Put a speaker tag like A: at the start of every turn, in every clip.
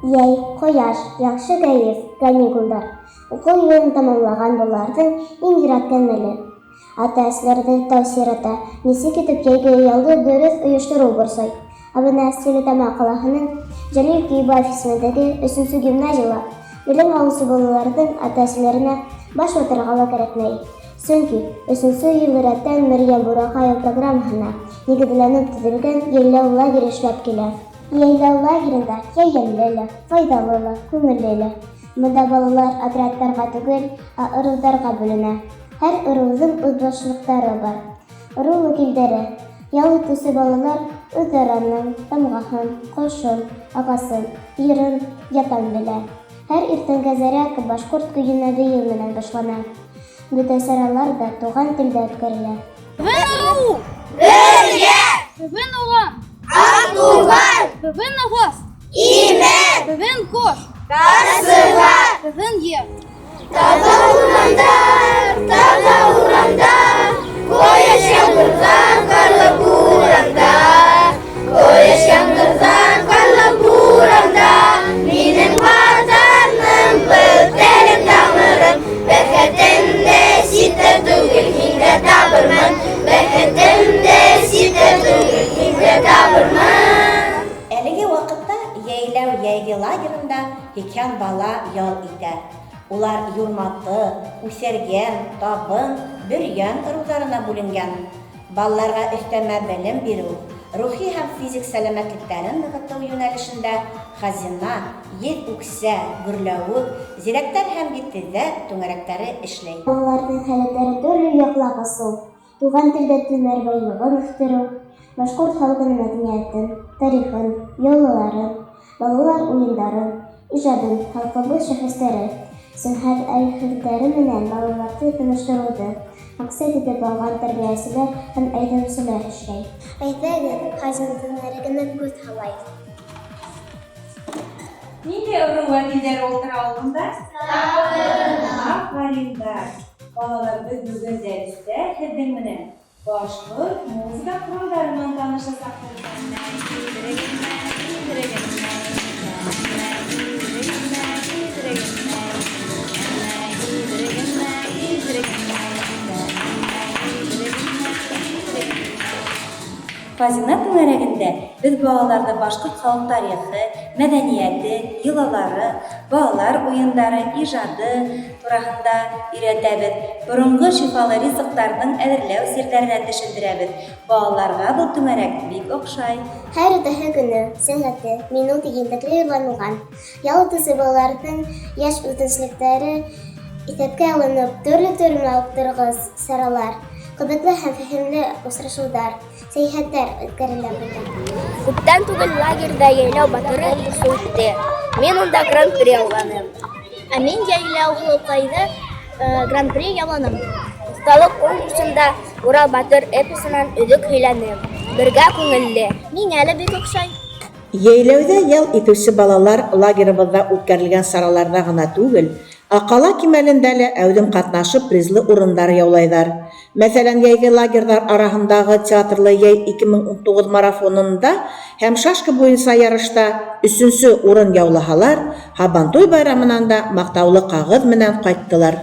A: Йәй, ҡояш, яҡшы кәйеф, каникулдар, уҡыу йылын тамамлаған балаларҙың иң яратҡан мәле. Ата-әсәләрҙе тәү сиратта нисек итеп йәйге ялды дөрөҫ ойоштороу борсой. Ә бына Стәрлетамаҡ ҡалаһының Җәлил Киебаев исемендәге өсөнсө гимназияла белем алыусы балаларҙың ата-әсәләренә баш ватырға ла кәрәкмәй. Сөнки өсөнсө йыл рәттән Мәрйәм Бураҡаева программаһына нигеҙләнеп төҙөлгән йәйләү лагеры эшләп килә. Йәйләү лагерында йәй йәмле лә, файҙалы ла, күңелле лә. Бында балалар отрядтарға түгел, ә ырыуҙарға бүленә. Һәр ырыуҙың үҙ башлыҡтары бар. Ырыу вәкилдәре, ял итеүсе балалар үҙ араның тамғаһын, ҡошон, ағасын, йырын яттан белә. Һәр иртәнге зарядка башҡорт көйөнә бейеү менән башлана. Бөтә саралар ҙа туған телдә үткәрелә.
B: Беҙҙең ырыу!
C: Бергә!
B: Беҙҙең урам!
C: Аңтуған!
B: Беҙҙең ағас!
C: Имән!
B: Беҙҙең ҡош!
C: Ҡарсыға!
B: Беҙҙең ер!
C: Таҙа урманда, таҙа урамда, Ҡояш ямғырҙан, ҡарлы буранда, Ҡояш ямғырҙан, ҡарлы буранда, Минең ватаным был, телем тамырым, Бәхетемде ситтә түгел, һиндә табырмын, Бәхетемде ситтә түгел, һиндә табырмын.
D: Әлеге ваҡытта Йәйләү йәйге лагерында 80 бала ял итә. Улар Юрматы, Үҫәргән, Табын, Бөрйән ырыуҙарына бүленгән. Балаларға өҫтәмә белем биреү, рухи һәм физик сәләмәтлектерен нығытыу йүнәлешендә Хазина, Еҙ үксә, Гөрләүек, Зирәктәр һәм етеҙҙәр түңәрәктәре эшләй.
A: Балаларҙың һәләттәрен төрлө яҡлап асыу, туған телдә телдәр байлығын үҫтереү, башҡорт халҡының мәҙәниәтен, тарихын, йолаларын, балалар уйындарын, ижадын, халҡыбыҙ шәхестәре, сәнғәт әһелдәре менән балаларҙы таныштырыуҙы маҡсат итеп алған тәрбиәселәр һәм әйҙәүселәр эшләй. Әйҙәгеҙ, Хазина түңәрәгенә күҙ һалайыҡ.
E: Ниндәй ырыу вәкилдәре ултыра алдында? Афариндар! Балалар, беҙ бөгөн дәрестә һеҙҙең менән башҡорт музыка ҡоралдары менән танышасаҡбыҙ. Хазина түңәрәгендә беҙ балаларҙы башҡорт халыҡ тарихы, мәҙәниәте, йолалары, балалар уйындары, ижады тураһында өйрәтәбеҙ. Боронғо шифалы ризыҡтарҙың әҙерләү серҙәренә төшөндөрәбеҙ. Балаларға был түңәрәк бик оҡшай.
A: Һәр үтәһе көнө, сәғәте, минуты ентекле уйланылған. Ял итеүсе балаларҙың йәш үҙенсәлектәре иҫәпкә алынып, төрлө-төрлө мауыҡтырғыс саралар, ҡыҙыҡлы һәм фәһемле осрашыуҙар, сәйәхәттәр үткәрелә бында.
F: Күптән түгел лагерҙа Йәйләү батыры конкурсы үтте. Мин унда гран-при яуланым.
G: Ә мин Йәйләү һылыуҡайҙы гран-при яуланым.
F: Оҫталыҡ конкурсында Урал батыр эпосынан өҙөк һөйләнем. Бергә күңелле.
G: Миңә лә бик оҡшай.
H: Йәйләүҙә ял итеүсе балалар лагерыбыҙҙа үткәрелгән сараларҙа ғына түгел, ә ҡала кимәлендә лә әүҙем ҡатнашып призлы урындар яулайҙар. Мәҫәлән, йәйге лагерҙар араһындағы Театрлы йәй 2019 марафонында һәм шашка буйынса ярышта өсөнсө урын яулаһалар, Һабантуй байрамынан да маҡтаулы ҡағыҙ менән ҡайттылар.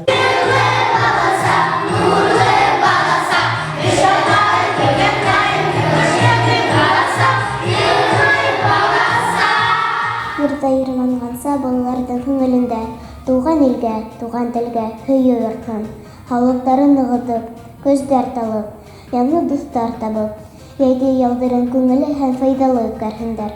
A: Йырҙа йырланғанса, балаларҙың күңелендә тыуған илгә, туған телгә һөйөү артһын, һаулыҡтарын нығытып, көс-дәрт алып, яңы дуҫтар табып, йәйге ялдарын күңелле һәм файҙалы үткәрһендәр.